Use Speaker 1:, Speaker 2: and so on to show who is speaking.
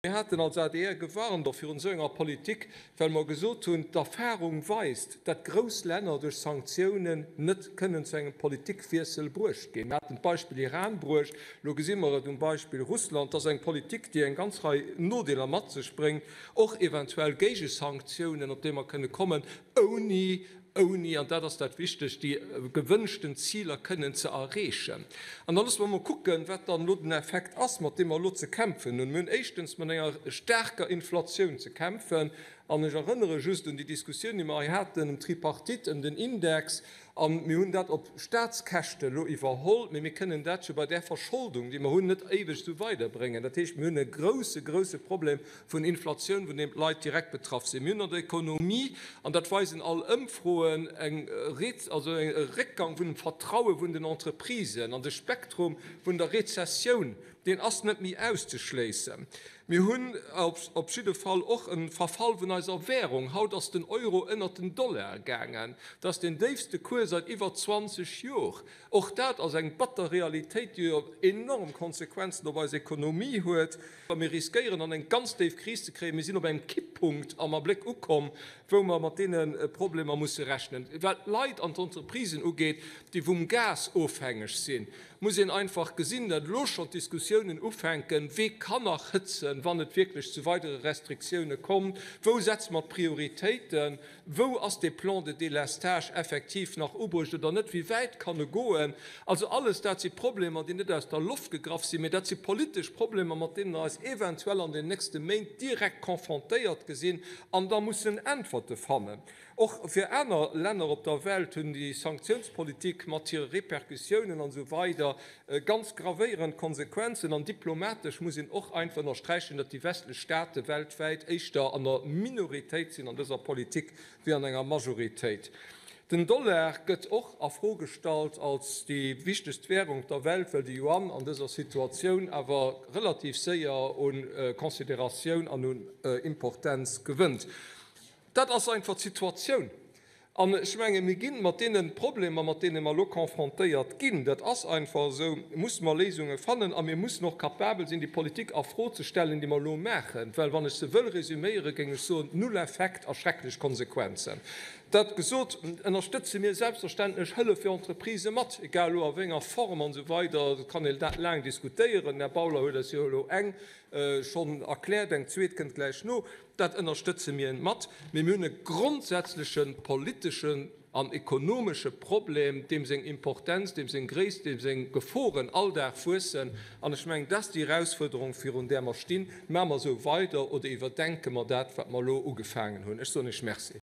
Speaker 1: Mir haten als adr gewarnt och virun esou enger Politik, well mer gesot hunn, d'Erfahrung weist, dat grouss Länner duerch Sanktiounen net kënnen zu engem Politikwiessel bruecht ginn. Mir haten d'Beispill Iran bruecht, elo gesi mer et um Beispill Russland. Dat ass eng Politik, déi eng ganz Rei Nodeeler mat sech bréngt, och eventuell Géigesanktiounen, op déi mer kënne kommen, ouni ouni, an dat ass dat Wichtegt, déi gewënschten Ziler kënnen ze erreechen. An da loosse mer emol kucken, wat dann elo den Effekt ass, mat deem mer elo ze kämpfen hunn. Mir hunn éischtens mat enger staarker Inflatioun ze kämpfen. An ech erënnere just un déi Diskussioun, déi mer hei haten ëm d'Tripartite, ëm den Index. A mir hunn dat op Statskäschte elo iwwerholl, mee mir kënnen dat jo bei där Verscholdung, déi mer hunn, net éiweg esou weiderbréngen. Dat heescht, mir hunn e grouse, grouse Problem vun Inflatioun, vun deem d'Leit direkt betraff sinn. Mir hunn an der Ekonomie, an dat weisen all Ëmfroen, eng also e Réckgang vun dem Vertraue vun den Entreprisen. An de Spektrum vun der Rezessioun, deen ass net méi auszeschléissen. Mir hunn op jidde Fall och e Verfall vun eiser Währung. Haut ass den Euro ënnert den Dollar gaangen. Dat ass deen déifste Cours seit iwwer 20 Jor. Och dat ass eng batter Realitéit, déi jo enorm Konsequenzen op eis Ekonomie huet. A mir riskéieren, an eng ganz déif Kris ze kréien. Mir sinn op engem Kipppunkt am Abléck ukomm, wou mer mat deene Problemer musse rechnen. Wat d'Leit an d'Entreprisen ugeet, déi vum Gas ofhängeg sinn, muss een einfach gesinn, datt elo schonn d'Diskussiounen ufänken, Wee kann nach hëtzen, wann et wierklech zu weidere Restriktioune kommt? Wou setze mer d'Prioritéiten? Wou ass dee Plan de délestage effektiv nach ubruecht oder net? Wéi wäit kann e goen? Also alles dat si Problemer, déi net aus der Loft gegraff sinn, mee dat si politesch Problemer, mat deene mer eis eventuell an den nächste Méint direkt confrontéiert gesinn an da mussen Äntwerte fannen. Och fir aner Länner op der Welt hunn déi Sanktiounspolitik mat hire Repercussiounen an esou weider ganz gravéierend Konsequenzen. An diplomatesch muss een och einfach ënnersträichen, datt déi westlech Staate weltwäit éischter an der Minoritéit sinn an dëser Politik wéi an enger Majoritéit. Den Dollar gëtt och a Fro gestallt als déi wichtegst Währung op der Welt, well de Yuan an dëser Situatioun awer relativ séier u Consideratioun an un Importenz gewënnt. Dat ass einfach d'Situatioun. An ech menge mir ginn mat deene Problemer, mat deene mer elo confrontéiert ginn, dat ass einfach esou, musse mer Léisunge fannen a mir mussen och capabel sinn, déi Politik a Fro ze stellen, déi mer elo maachen. Well wann ech se wëll resüméieren, géing ech soen, null Effekt a schrecklech Konsequenzen. Dat gesot, ënnerstëtze mir selbstverständlech Hëllef fir Entreprisë mat, egal elo a wéi enger Form an esou weider, dat kann een dat laang diskutéieren. Den Här Bauler huet eis jo elo eng schonn erkläert, eng zweet kënnt gläich no. Dat ënnerstëtze mir mat, mee mir hunn e grondsätzleche politeschen an ekonomesche Problem, deem seng Importenz, deem seng Gréisst, deem seng Geforen all Dag wuessen. An ech mengen, dat ass déi Erausfuerderung, virun där mer stinn. Maache mer esou weider oder iwwerdenke mer dat, wat mer elo ugefaangen hunn? Ech soen Iech Merci.